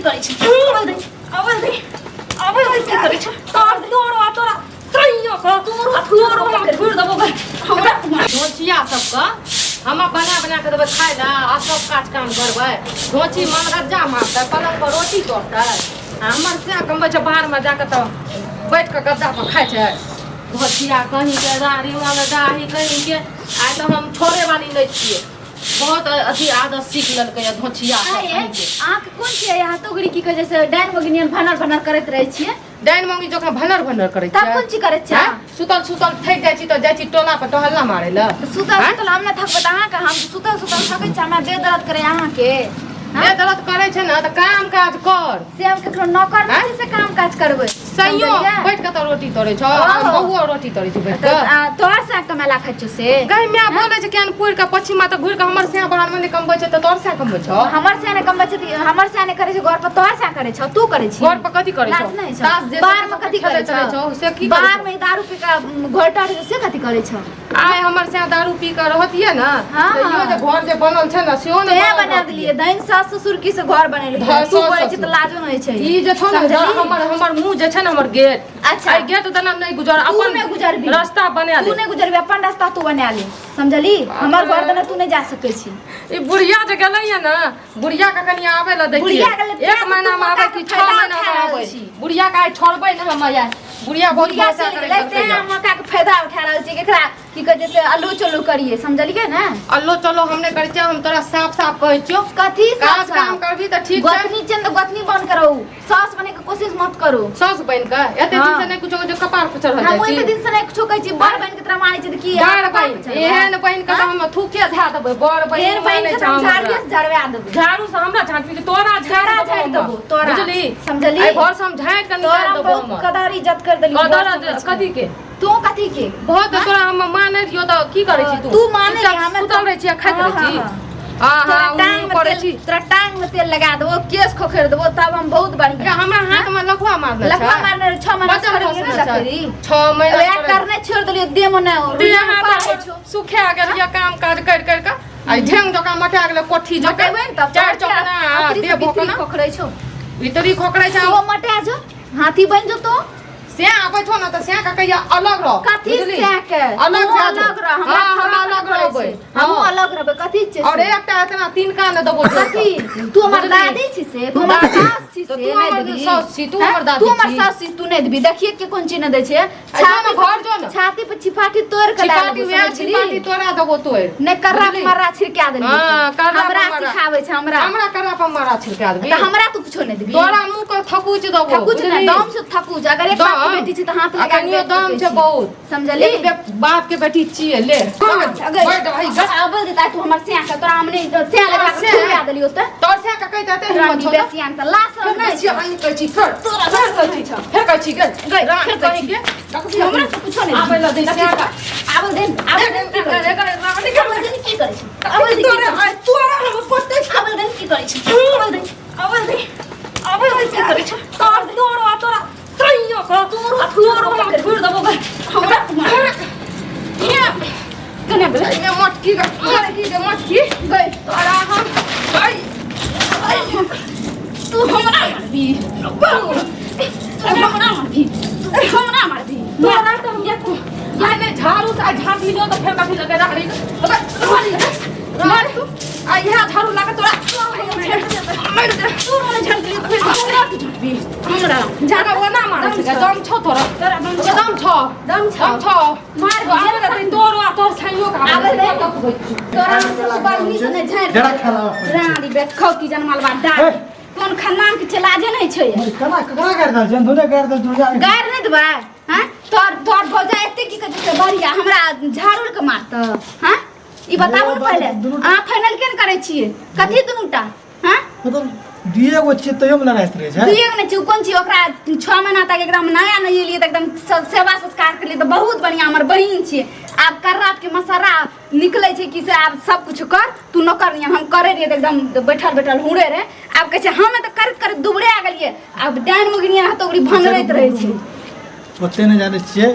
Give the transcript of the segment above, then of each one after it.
की करै छी अबल दे अबल दे अबल दे की करै छी तोर तोर आ तोरा सैयो क आ तोरो हम छोड़ देबो गए हमरा धोचिया सबके हम बना बना के देबै खाय लए आ सब काज काम करबै। धोची मनगज्जा मारतै, पलंग पर रोटी तोड़तै, आ हमर से कमबै छै बाहरमे जाके तऽ बैठ कऽ गद्दा पर खाइ छै। धोचिया कहीं के दाढ़ी वाला दाढ़ी कहीं के। आइ तऽ हम छोड़े वाली नहि छियै। बहुत अथी आदत सीख लेलकै ये धोचिया सब आइ कहीं के। अहाँके कोन छियै यहाँ तोगरी की कहै छै से डाइन मगिनियन भनर भनर करैत रहै छियै? डाइन मंगी जकाँ भनर भनर करै तब छियै। कोन चीज करै छियै? आँय? सुतल सुतल थकि जाइ छी तऽ जाइ छी टोला पर टहलना मारै लए। तऽ सुतल आँय? सुतल हम नहि थकबै तऽ अहाँके हम सुतल सुतल थकै छी, हमरा देह दर्द करै अहाँके। देह दर्द करै छै ने तऽ काम काज कर। से हम ककरो नौकर नहि छी से काम काज करबै। सैयो समझलियै? बैठ कऽ तऽ रोटी तोड़ै छौ, ओहो। आ बौओ रोटी तोड़ै छै बैठ तऽ कऽ। तोहर से कमेला खाइ छौ से? गै माय, बोलै छै केहन पुरि कऽ पछिमा तऽ घुरि कऽ हमर सैया बाहरमे नहि कमबै छै तऽ तोहर सैया कमबै छौ? हमर से नहि कमबै छै तऽ हमर से नहि करै छै घर पर, तोहर से करै छौ? तू करै छी? घर पर कथी करै छौ? लाज नहि छौ? ताश जे बाहर में कथी करै खेलैत रहै छौ? छौ से की करै बाहर छौ? में दारू पी के घोटा रहै छै से कथी करै छौ? आइ हमर सैया दारू पी कऽ रहतियै ने हाँ, तऽ इहो हाँ। जे घर जे बनल छै ने सेहो ने ते बनल बना रहतियै। देलियै दैन सास ससुर की से घर बनेलियै। तू सास बोलै छै ससुर। तऽ लाजो नहि छै। ई जे छौ ने समझली? हमर हमर मुँह जे छै ने हमर गेट। अच्छा। एहि गेट दना नहि गुजर, तू अपन नहि गुजरबी। रास्ता बना तू ले। नहि गुजरबी, अपन रास्ता तू बना ले, समझली? हमर घर दने तू नहि जा सकै छी। ई बुढ़िया जे गेलै ये ने, बुढ़िया के कनि आबै लए दै छियै। बुढ़िया गेलै, एक तें महीना तू मे आबै मौका कि के 6 फायदा महीना उठा मे रहल आबै। छी। बुढ़िया के आइ छोड़बै ने हम आइ। बुढ़िया बहुत बुढ़िया भरोसा चलि करै गेलै लगतै तें ये। मौका के फायदा उठा रहल छी। केकरा की कहै छै से अल्लू चलू करिए, समझलियै ने? अल्लो चलो हम नहि करै छियै, हम तोरा साफ साफ कहै छियौ। कथी साफ काज काम साफ? करबी तऽ ठीक छै। गोतनी छै तऽ गोतनी बन के रहू, सास बने के कोशिश मत करू। सास बन के एते दिन हाँ। से नहि कुछो जे कपार पर चढ़ल हम जाइ ओते छी। दिन से नहि कुछो कहै छी, बड़ बन के तोरा मानै छी तऽ की बड़ कपार पर बहिन चढ़बै? एहन बहिन के तऽ हम थूके धए देबै। बड़ बहिन एहन बहिन मानै के छै तऽ हम हमरा। झाड़िए से झड़वा देबै। झाड़ू से हमरा झाँपी के तोरा झाड़ि तोरा देबौ झाड़ि हम। देबौ, तोरा। बुझली? समझली? एहि घर से हम झाड़ि के तोरा निकालि हम देबौ बहुत हम। कदर इज्जत कर देलियौ, कदर बड़ समझ के। कथी के? तू कथी के? बहुत तोरा हम मानै रहियो तऽ की करै छी तू? तू मानै चुपचाप रही, हमे सुतल रहै छी आ खाइत हाँ, रहै छी। हाँ, हाँ तोरा हाँ टांग में करै तेल छी। तोरा टांग में तेल लगा देबो, केश खोखरि देबो, तब हम बहुत बढ़िया। हमरा हाथ में लखुआ मारने छै। लखुआ मारने रहै, 6 महीना बचल छोड़ि देलियै, खसने छै। देखली। 6 महीना वएह छोड़ि करने छोड़ि देलियै, देह में नहि देह रुइया हाथ पार होइ छौ। सुखा गेल ये काम काज करि करि कऽ। आ ई ढेंग जकाँ मटा गेलै कोठी जकाँ। मटेबै ने तब चारि तोहर चौकना आ अतरी से देह भीतरी भोकना। खोखरै छौ। भीतरी खोखरै छै। तू मटा जो, हाथी बनि जो तू। से आबै छौ ने तऽ से के कहिया अलग रह। कथी बुझली? से के? अलग तू भए अलग जो। रह, हमरा हाँ, हम फरक अलग पड़ै रहबै। छै। हमहूँ हाँ। अलग रहबै, कथी छै और से? एकटा एतना तिनका ने देबो जोर कथी? से। तू हमर बुझली? दादी छी से, तू हमर दादी। सास छी तऽ से, तू नहि हमर देबही? सास छी, तू हैं? हमर दादी तू हमर छी। सास छी, तू नहि देबही। देखिए के कोन चीज नहि दै छै। आ जो ने घर जो ने। छाती पर छिपाटी तोड़ के ला छिपाटी लेबो, वएह समझली? छिपाटी तोरा देबो तोड़। नहि कर्रा बुझली? मर्रा छिड़का देलियै। हाँ, कर्रा हमरा पर मर्रा। सिखाबै छै हमरा। हमरा कर्रा पर मर्रा छिड़का देबही। तऽ हमरा तू कुछो नहि देबही। तोरा मुँह के थकुच देबो, थकुच नहि, बुझली? दम से थकुच। अगर एक बाप के दम? बेटी छी तऽ हाथ आ लगा के कनियो बैठ दम सकै छै छी। बहुत। समझली? एक बाप के बेटी छियै, ले। अगर बैठ भाई, गस। आबल देता तू हमर सिया के, तोरा हम नहि सिया लगा के सिया? थुआ देलियौ तऽ। तोर सिया के कहि देते हिम्मत छौ तऽ? बेसिया के लाश फेर नहि कहै छी, अहीं कहै छी, फेर। तोरा फेर कहै छी, फेर कहै छी, गै। गै, रानी फेर कहै कहीं के। हमरा से कुछो नहि। आबै लए दै सिया के। आबल दे, आबल दे, की करै छी? आबल दे, की करै छी? आबल दे, की तोरा करै छी? आइ तोरा हम पते आबल दे, की करै छी? आबल दे, आबल दे, आबल दे, की करै छी? तोर तोरो आ तोरा सैयो क आ तोरो हम छोड़ देबो गै। हमरा कने भेलै? एहिमे मटकी के मटकी के मटकी गै, तोरा हम ऐ तू हमरा मारबी? तू हमरा मारबी? तू हमरा मारबी? तोरा तऽ हम देखू आइ नहि झाड़ू से आइ झाँपि लियौ तऽ फेर कथी लगे राड़ी मार तू आ इएह झाड़ू लगा तोरा मारि दे। तू हमरा झटकी फिर हमरा तू झटबी? हमरा जागा ओना मारै छै दम छौ तोरा? तोरा दम छौ? दम छौ? दम छौ? दम छौ? मार तो आबे दे तोरो आ तोर साइयो के। आबे दे। आबे तोरा बगनी से नहि झाड़ि जरा खेला रानी बेट खौ की जनमल बा डाल हे। कोन खानदान के चलाजे नहि छै। केना ककरा गारि दल छै? धुने गारि दल दुर्गा गारि नहि देबै? हैं तोर तोर भौजा एते की कहै छै बढ़िया हमरा झाड़ू के मारत? हैं ई बताबू ने पहिले, अहाँ फाइनल केन करै छियै? कथी दुनूटा? हैं मतलब दुइए गो छियै तैयो मे लड़ाइत रहै छै। दुइए गो नहि छियै, कोन छियै? ओकरा 6 महीना तक एकदम नया नहि एलियै तऽ एकदम सेवा सत्कार केलियै तऽ बहुत बढ़िया हमर बहिन छियै। आब कर्रा के मसाला निकलै छै कि से आब सब कुछ कर तू नौकर नियन। हम करै रहियै तऽ एकदम बैठल बैठल हुड़े रहे। आब कहै छै हमे तऽ करैत करैत दुबरे आ गेलियै। आब डाइन मुगनिया हतो ओकरी भंगरैत रहै छै। ओते नहि जानै छियै,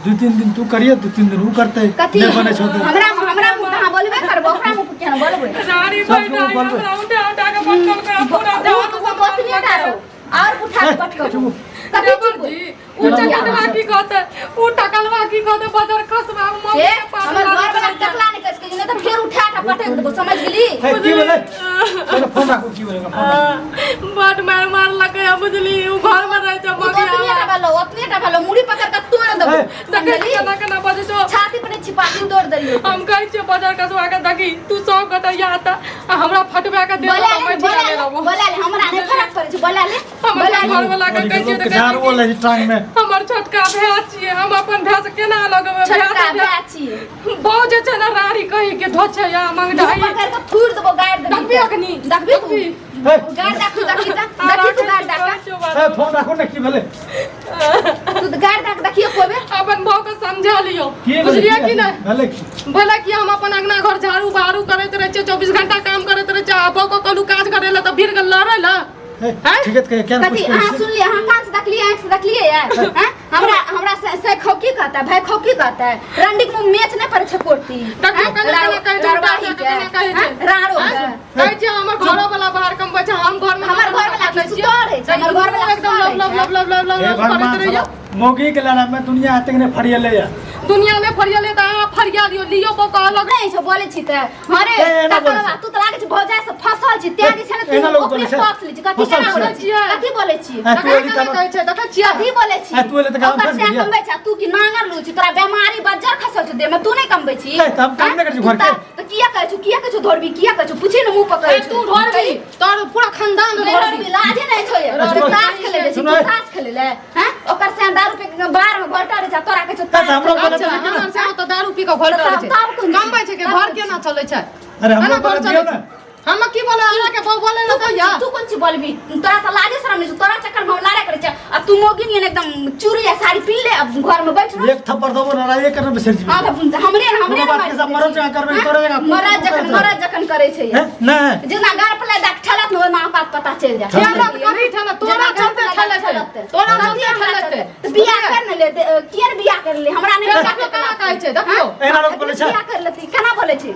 2-3 दिन तू करिए, 2-3 दिन ऊ करतै। कथी? नहि बनै छौ तऽ हमरा हमरा मुँह अहाँ बोलबे करबो, ओकरा मुँह किया ने बोलबै? रानी सबके मुँह बोलबै। उठा उठा के पटकल करा पूरा ओ तऽ ओतने ओतने टा रहो और उठा के पटकबो। कथी देवर चिबो? जी, उ चकलवा की कहते, उ टकलवा की कहते, बजर खसवा मम्मी हे के पास हमर घर लड़े वाला छै। टकला नहीं कस के, नहीं तो फेर उठा के पटक देबो, समझ गेली? हे, की भेलै? पहिले फोन राखू, की भेलै ओकरा फोन राखू। बड मार मार लगे है बुझली, उ घर में रहे छै उ तो ओतने टा भेलो, ओतने टा भेलो, मुड़ी पकड़ के तोड़ देबो, हे। देखै समझली? केना केना बजै छौ। छाती पर नहीं छिपा के तोड़ देलियो। हम कहै छियै बजर कसवा के देखी तू 100 गोटैया त आ हमरा फटवा के दे बोला तऽ ले, मैं बोला ठिका ले, रहबो। बोला ले, हमरा नहीं फरक पड़ै छै, बोला ले, हमर बोला ले। घर वाला के कहै छियै लोक तऽ कहै झाड़ू छै लै छै टांग में। कि हमर छोटका भाय छियै, हम अपन भाय से केना अलग हेबै? छोटका भाय भाय छियै। बहु जे छै ने राड़ी कही के धोछै या मुँह मंगडाई। पकड़ के थूर देबो, गाड़ि देबी। देखबी अखनी? देखबी तू? देखबी? हे, गाड़ि दाक तू, देखी त, देखी तू गाड़ि दाक। हे, फोन राखू ने, की भेलै? तू तऽ गाड़ि दाक देखियो कोबे। अपन भाव के समझा लियो, की भेलै? बुझलियै कि नहि? भेलै की? भले कि हम अपन अंगना घर झाड़ू बहारू करैत रहै छियै, 24 घंटा काम करैत रहै छियै, आ बहू के कहलू काज करै लए तऽ भीड़ के लड़ै लए। हे, हैं? ठीक है तऽ कहिया, केना कथी कुछ अहाँ करै छी? सुनलियै? अहाँ कान से देखलियै, आँखि से देखलियै यार? हैं? हमरा हमरा से से खौकी कहता है, भाई खौकी कहता है। रंडी के मुँह मेच नहीं पड़े छै कोरती। देखियौ हैं? केना केना कहै छै, रड़वाही उल्टा के, केना कहै छै। हैं? राड़ो के। कहै छियै हमर घरो वाला बाहर कमबै छै, हम घर में हमर घर वाला की सुतल रहै छै, हमर घर वाला एकदम सुतल लब रहै लब लब लब लब हे लब करैत भगवान, रहैया। साला, मौगी के लड़ाई में दुनिया एतेक नहि फरियलै या। दुनिया में फरियाले तऽ अहाँ फरिया दियौ, लियौ बौका अलग। नहीं छौ बोलै छी तऽ हरे ए, एना बोलै तकरवा छै। तू तऽ लागै छै भौजाइ से फसल छी, तें जे छै ने तू एना लोक ओकरे बोलै छै। पक्ष लै छी। कथी फसल केना बोलै छियै। छी? कथी बोलै छी? ए, तू एली केना तब कहै छै, देखै छियै? कथी बोलै छी? ए, तू एले तऽ गाम ओकर फँसि से गेलियै। कमबै छै, तू की नांगर लू छी? तोरा बेमारी बज्जर खसल छौ देह में, तू नहीं कमबै छी? ए, तऽ हम काम नहि करै छी तू घरके। तऽ किया कहै छु? किया कहै छु धोरबी? किया कहै छु? पूछी ने मुँह पकड़ै ए, तू ढोरबी, तोर पूरा खानदान नहीं ढोरबी। ढोरबी, लाजे नहीं छौ ये। अच्छा, तू ताश खेलै जाइ छी, सुनो, तू ए। ताश खेलै ले, हैं? ओकर से दारू पी के बाहर में घोटा रहै छै, तोरा कहै छौ तऽ हमरो ताश बोलै खेलै। छै कि हमर से तऽ दारू पी के घर तब- चलै छै, तब कोन कमबै छै के तब घर कोन केना चलै छै? अरे हमरो केना घर बोलै चलै दियौ छै? ने। हम की बोले, अहाँ के बहु बोले तू ना कोन दैया। चीज- तू कोन चीज बोलबी? तोरा तऽ लाजे शरम नहीं छौ, तोरा चक्कर में हम लड़ाई करै छियै। आ तू मोगी नियन एकदम चूड़ी आ साड़ी पीन ले, अब घर में बैठ रह। एक थप्पड़ देबो ने, लड़ाइए करने बिसरि जेबी। हाँ, तऽ हमरे हमरे कोनो बात के सब मरद जकाँ करबै, तोरे जकाँ मरद जखन मरद जखन करै छै। हे, नहि। जेना गाड़ पर लादा ठेलत ने, ओना औकात पता चलि जायत। ठेलत कथी ठेलत? तोरा जेना गाड़ चलते पर लादा ठेलत। ठेलत। तोरा कथी चलते हमरा ठेलत। चलते? तऽ बियाह कर ने ले, किया ने बियाह कर ले? हमरा नहि फेर बियाह देखियौ करके केना लाबतै। कहै छै, देखियौ। एना लोक बोलै छै। बियाह कर लेतै, केना बोलै छै?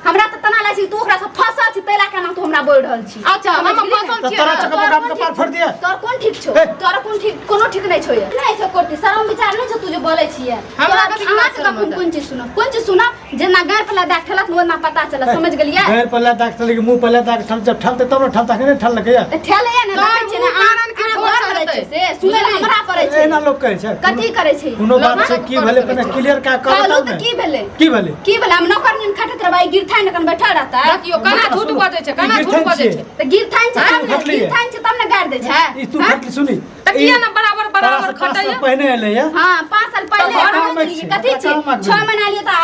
हमरा तऽ तना लागै छै तू ओकरा से फसल छी, तै लए केना तू हमरा बोल रहल छी। अच्छा, हम समझ गेली ने? फसल तऽ छियै। तोरा चक्कर में तोहर हम कपार फोड़ि दिअ। तोहर कोन ठीक छौ? हे। तोहर कोन ठीक? कोनो ठीक नहि छौ ये। नहि छौ कोटी, शरम विचार नहि छौ तू जे बोलै छियै। हमरा तोरा कथी अहाँ लाज के शरम कोन होतै? कोन चीज सुनब? कोन चीज सुनब? जेना गाड़ पर लदा ठेलत ने ओना पता चलत, समझ गेलियै? गारि पर लदा के चलै कि मुँह पर लदा के ठल, जब ठलतै तब ने ठलता, नहि ठलकै या। तऽ ठेलैया ने, तोहर देखै छियै ने, मुँह अहाँ कारण के अहाँ ठोर घर पर रहै सड़तै। छियै से सुनै लए हमरा पड़ै छै। एना लोक कहै छै। कथी करै छै? कोनो बात छै, की भेलै पहिने क्लियर का कर कहलहुँ तब तऽ ने। की भेलै? की भेलै? की भेलै? हम नौकर नीन खटैत रहबै, गिरथाइन एखन बैठल रहतै। देखियौ केना झूठ बजै छै, केना ई झूठ गिरथाइन बजै छियै। छै। तऽ गिरथाइन छै तब ने, खटलियै। गिरथाइन छै तब ने गारि दै छै। ई तू हाँ? खटली सुनी। तऽ किया ने बराबर तोरा बराबर से 5 साल खटैया? पहिने एलै या। हाँ, 5 साल पहिले तऽ घर हम कामक गेलियै। छै, कथी छै? कामक 6 भेलै। महीना लिए तऽ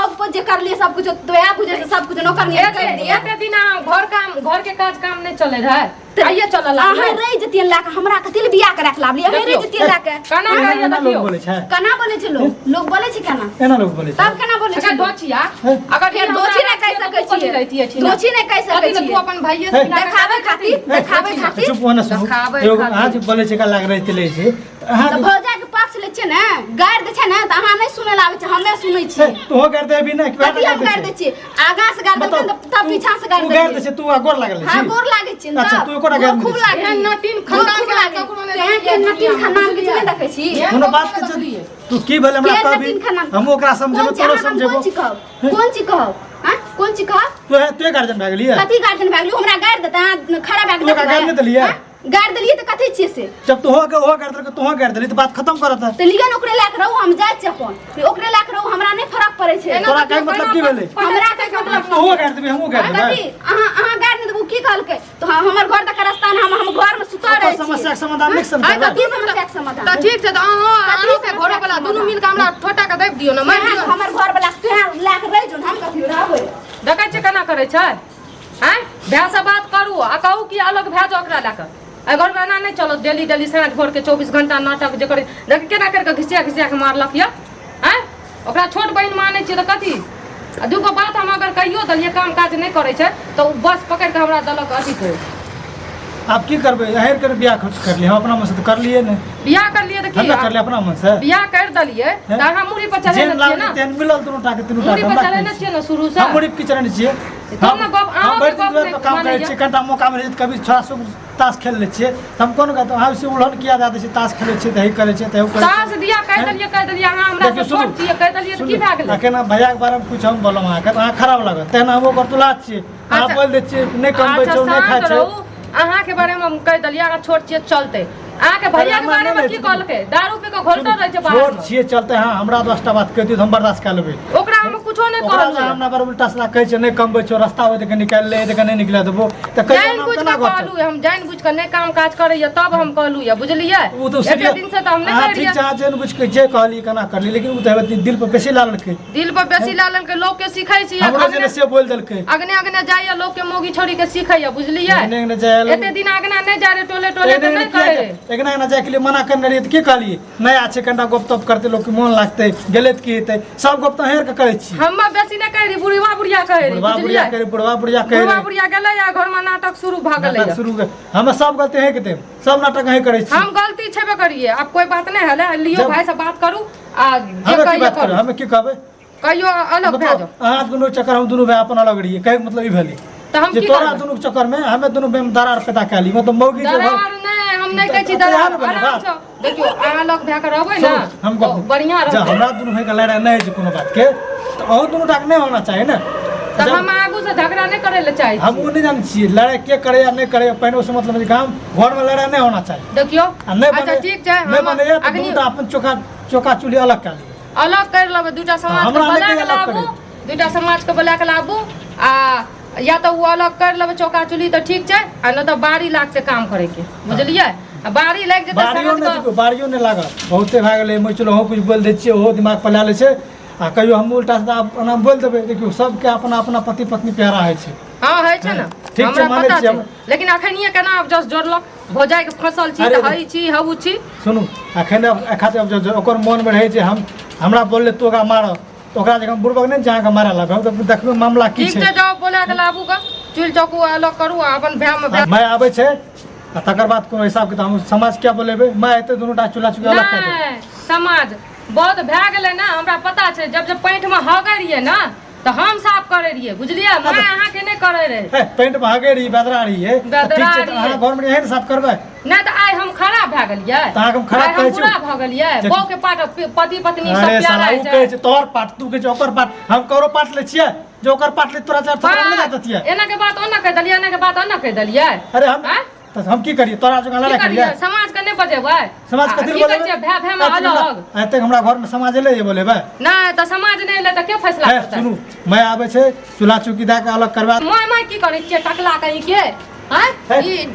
अब जे करलियै सब कुछ, तो वएह बुझै छै सब कुछ नौकर नियन एते करि दियै। एते दिन अहाँ घर काम घर के काज काम नहि चलै रहै, आइये चलऽ अहाँ लागलै। रहि जतियै लए कऽ, हमरा कथी लए बियाह करा के लाबलियै? अहाँ रहि देखियौ। जतियै लए कऽ। केना एना कहैया एना लोक देखियौ। बोलै छै। केना बोलै छै लोक? लोक बोलै छै केना? एना लोक बोलै छै। तब केना बोलै छै अगर लोक? दोछिया हे? अगर फेर दोषी नहि कहि सकै छियै। दोषी नहि कहि सकै कथी लए तू छियै। अपन भाइये से हे? मिला के देखाबै खातिर, देखाबै खातिर। चुप हो ने सुनू। देखाबै एगो खातिर। अहाँ जे बोलै छै का लाग रहै लै छै। तऽ अहाँ तऽ भौजाइ के पक्ष लै छियै ने, गारि दै छै ने, तऽ अहाँ नहि सुनै लए आबै छै, हमे सुनै हे, छियै। तोहो गारि देबही ने, कि वएह कथी हम गारि गारि दै दै छै? छियै? आगाँ से गारि देलकै बताउ, तऽ तब पीछा से गारि तू गारि दै देलियै। छै, तू आ गोर लागल हाँ, छी। गोर लागै छियै ने अच्छा, तब। तू एकोटा गोर गारि नहि खूब दै छी। लागै। एहन नटीन गोर खानदान खूब के लागै। ककरो नहि तेहन देखलियै के नटीन दुनियामे, खानदान के बुझलियै? नहि देखै छी। एहन कोनो बात ककरो के नहि छै, देखलियै। तू की भेलै हमरा के कहबी? नटीन खानदान? हम ओकरा समझेबो, कोन चीज? तोरो अहाँ हम समझेबो। कोन चीज कहब? कोन चीज कहब? हाँ? कोन चीज कहब? तू तू गार्जियन भए गेलियै? कथी गार्जियन भए गेलियै? हमरा गारि देतै, अहाँ खड़ा भए कऽ तू ओकरा देखबै। गारि नहि देलियै? हाँ? गारि देलियै तऽ कथी छियै से? जब तू हो के ओहो गारि देलकै, तोहो गारि देलही तऽ बात खत्म करत है। तऽ लिअ ने, ओकरे लए कऽ रहू, हम जाइ छियै अपन। ओकरे लए कऽ रहू, हमरा नहि फरक पड़ै छै। एना तोरा देखियौ, कहैके मतलब केना की भेलै? हमरा कहैके मतलब तोहो गारि देबही, हमहूँ गारि देबै। कथी? अहाँ अहाँ गारि नहि देबू, की कहलकै? तऽ हमर घर तक रास्ता ने, हम घर में सुतल ओकर रहै छियै। समस्याके समाधान नीक सँ आइ करबै। तऽ की समस्याके समाधान? तऽ ठीक छै, तऽ अहाँ कथी अहाँके समस्याके घरोवला दुनू समाधान? मिल कऽ हमरा ठोटा के दाबि दियौ ने, मारि दियौ। हमर घर वाला तोरा लए कऽ रहि जो ने, हम कथी रहबै? देखै छियै केना करै छै? आँय, भायसँ बात करू आ कहू कि अलग भए जाउ ओकरा लए कऽ। एहि घरमे एना नहि चलत, डेली डेली साँझ भोरके 24 घंटा नाटक जे करै, देख केना करि कऽ घिसिया घिसिया कऽ मारलक यऽ। आँय, ओकरा छोट बहिन मानै छियै तऽ कथी? आ दूगो बात हम अगर कहियो देलियै काम काज नहि करै छै तऽ ओ बस पकड़ि कऽ हमरा देलक अथी करि। आब की करबै? अहेर कर बियाह खर्च करलियै हम अपना मन से तऽ करलियै नहि। बियाह करलियै तऽ की? हम नहि करलियै अपना मन से। बियाह करि देलियै तऽ अहाँ मूड़ी पर जेहन चढ़ेने छियै लागलै ने, तेहन मिलल दुनू टा के तीनू टा मूड़ी के पर हमरा चढ़ेने की छियै ने शुरूसँ। हम मूड़ी पर की चढ़ेने छियै? तब ने गप हम अहाँके भरि दिन गप दुआरि नहि पर काम करै मानैया। छियै, कनिटा मौका मिलै छै तऽ कभी छोड़ा सब ताश खेल लै छियै। तऽ हम कोन कहतौ अहाँ से उलहन किया दए दै छियै? ताश खेलै छियै तऽ हे करै छियै तऽ हे करै छियै। ताश दिया कहि देलियै, कहि देलियै अहाँ हमरा देखियौ, से सुनू। छोट छियै, कहि देलियै तऽ की भए गेलै? अकेना भैयाके बारेमे कुछ हम बोलम अहाँके तऽ अहाँ खराब लागत, तेना हम ओकर तुला छियै। अहाँ अच्छा। बोलि दै छियै नहि कमबै अच्छा छौ, नहि खाइ शान्त छै। रहू। अहाँके बारेमे हम कहि देलियै अहाँ छोट छियै चलते। अहाँके भैया के हमरा बारे में नहि की नहि कहलकै? दारू पी के घोलटल रहै छै बाहर छोट में। छियै चलते। हाँ, हमरा 10टा बात कहि दियौ तऽ हम बर्दाश्त कए लेबै। ओकरा हम कुछो नहि ओकरा कहलहुँ। हमरा बारे उल्टा सीधा कहै छै, नहि कमबै छौ, रास्ता होइ तऽ निकालि ले, तऽ नहि निकले देबो तऽ कहियो जानि हम बुझि केना कऽ घर कहलहुँ, हम जानि बुझि कऽ नहि काम काज करैया तब हम कहलहुँ यऽ, बुझलियै? ओ तऽ एते सीरियस दिन से तऽ हम नहि अहाँ करै ठीक रहियै। छै, अहाँ जानि बुझि कऽ जे कहलियै केना करलियै, लेकिन ओ तऽ हेबे दिल पर बेसी ला लेलकै। दिल पर बेसी ला लेलकै, लोक के सिखै छियै। हमरो जे से बोलि देलकै। अगने अगने जाइया, लोक के मौगी छोड़ी के सिखैया, बुझलियै? अगने अगने जाइया लोक- एते दिन अगना नहि जाइ रहे, टोले टोले तऽ नहि कहै रहे। एगना एगना जाइके लिए मना करने रहियै तऽ की कहलियै? नया छै, कनिटा गप तप करतै, लोकके मोन लागतै, गेलै तऽ की हेतै? सब गप तऽ अहें के करै छी। हम बेसी नहि कहै रही, बुढ़वा बुढ़िया कहै रही, बुढ़वा बुढ़िया बुझलियै? कहै, बुढ़वा बुढ़िया कहै बुढ़वा रहे। बुढ़िया गेलै आ घर में नाटक शुरू भऽ गेलै। नाटक शुरू हमे सब गलती अहें के देब, सब नाटक अहें करै छी। हम गलती छेबे करिए, आब कोई बात नहीं हले। लियो जब- भाई से बात करू आ जे हमे की कहियो बात करू? करू। हमे की कहबै? कहियो अलग भए मतलब जाओ। अहाँ दुनू चक्कर हम दुनू भाई अपन अलग रहियै, कहैके मतलब ई भेलै तऽ हम जे की तोरा करबै? दुनू के चक्कर में हमे दुनू भाई में दरार पैदा कए ली, मतलब मौगी जे दरार नहि, हम नहि कहै छी तऽ इएह दरार। ने भेलै आराम बात। से देखियौ, अहाँ लग भए कऽ रहबै ने सुनू, हम तऽ बढ़िआँ जब रहतै। हमरा दुनू भाई के लड़ाई नहि होइ छै कोनो बात के तऽ अहूँ दुनू टाके नहि होना चाही ने। तऽ जब हम आगू से झगड़ा नहि करै लए चाहै हम छी। ओ नहि जानै छियै लड़ाई के करे या नहि करे, पहिने ओहिसँ मतलब छै गाम घरमे लड़ाई नहि होना चाही। देखियौ, आ नहि अच्छा बने ठीक छै, नहि हम बनैया तऽ अखनी दुनू टा अपन चोखा चोखा चूल्ही अलग कए लिअ। अलग करि लेबै दूटा समाज के हमरा नहि बोला के कहिया अलग लाबू, दूटा समाज के बोला के लाबू आ या तऽ ओ अलग करि लेबै चौका चूल्ही तऽ ठीक छै, आ नहि तऽ बाड़ी लागतै काम करैके, बुझलियै? आ बाड़ी लागि जेतै बाड़ियो समाज नहि के। देखियौ, बाड़ियो नहि लागत, बहुते भए गेलै। मानि चलू अहूँ किछु बोलि दै छियै, ओहो दिमाग पर लए लै छै आ कहियो हमहूँ उल्टा सीधा एना बोलि देबै। देखियौ, सबके अपना अपना पति पत्नी प्यारा होइ छै। हँ, होइ छै ने। ठीक छै, हमरा मानै पता छियै छै हम। लेकिन अखनिये केना आब जस जोड़लक भौजाइके फँसल छी अरे तऽ हई छी हऊ छी। सुनू, अखन खातिर आब जब ओकर मोनमे रहै छै हम हमरा बोलले तू ओकरा मारब तऽ ओकरा जकाँ बुड़बक नहि छै अहाँके मारऽ लागब। हम तऽ देखबै मामला की ठीक छै। छै, जाउ बोला के लाबू ग, चूल्हि चौकू अलग करू आ अपन भायमे भाय। माय आबै छै आ तकर बाद कोनो हिसाब किताब हम समाज किया बोलेबै? माय एतै दुनू टा चूल्हा चुकी अलग कए देबै। नहि, समाज बहुत भए गेलै ने, हमरा पता छै। जब जब पैंटमे हगै रहियै ने तऽ हम साफ करै रहियै, बुझलियै? माय अहाँके नहि करै रहै। हे, पेंट मे हगे रही, बेदरा रही है। बेदरा ठीक छै, तऽ रहियै। अहाँ घरमे एहन साफ करबै? नहि तऽ आइ हम खराब भए गेलियै? तऽ अहाँके हम खराब आइ हम कहै छी? बुरा भऽ गेलियै? जे- बहू के पाट पति पत्नी सब अरे प्यारा साला, होइ ओ छै। कहै छै तोहर पाट, तू कहै छै ओकर पाट। हम ककरो पाट लै छियै? जे ओकर पाट ले तोरा चार थोड़ा नहि जात छियै। एना के बात ओना कहि देलियै, एना के बात ओना कहि देलियै। अरे हम आँय? तऽ हम की करियै? तोरा जकाँ की लड़ाइ करियै? करियै? समाज के नहि बजेबै? समाज आ, कथी की कहै छियै, भाय भाय मे अलग। एतेक हमरा घरमे समाज एलै जे बोलेबै? नहि तऽ समाज नहि एलै तऽ के फैसला हे करतै? सुनू, मैं आबै छै चूल्हा चौकी दए कऽ अलग करबा। माय माय की करै छियै टकला कहीं के? आँय? हे, ई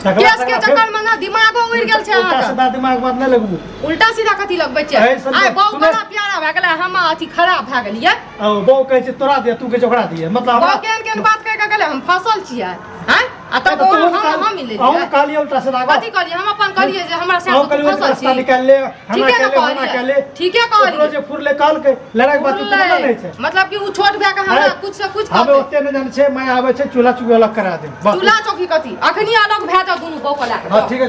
टकला केस के टकला चक्कर में ना दिमागो उड़ि गेल छै उल्टा अहाँके। सीधा दिमाग बात नहि लगबू। उल्टा सीधा कथी लगबै छियै? हे, सुनू, आइ बहु सुनू। बड़ा प्यारा भए गेलै, हम अथी खराब भए गेलियै। ओ बहु कहै छै तोरा दिए, तू कहै छै ओकरा दिए, मतलब बहु हमरा केहन केहन बात कहि कऽ गेलै, हम फसल छियै। आँय? आ तब तऽ ओ तोहूँ हम हम कहलियै, अहूँ मिलेलियै। कहलियै उल्टा सीधा गप। कथी कहलियै? हम अपन कहलियै जे हमरा अहूँ सास कहलियै फसल रास्ता छी। निकालि ले, हमरा ठीके ने कहले, हमरा कहलियै। कहले। ठीके ओकरो कहलियै। जे फुरले कहलकै लड़ाइ के बात कोनो नहि छै। मतलब कि उ छोट भए कऽ हमरा अरे, कुछ से कुछ हमे कहतै। ओते नहि जानै छै। माय आबै छै, चूल्हा चुकी अलग करा देब बस। चूल्हा चौकी कथी? अखनी अलग भए जाउ दुनू बहू के लए कऽ। हँ, ठीक है।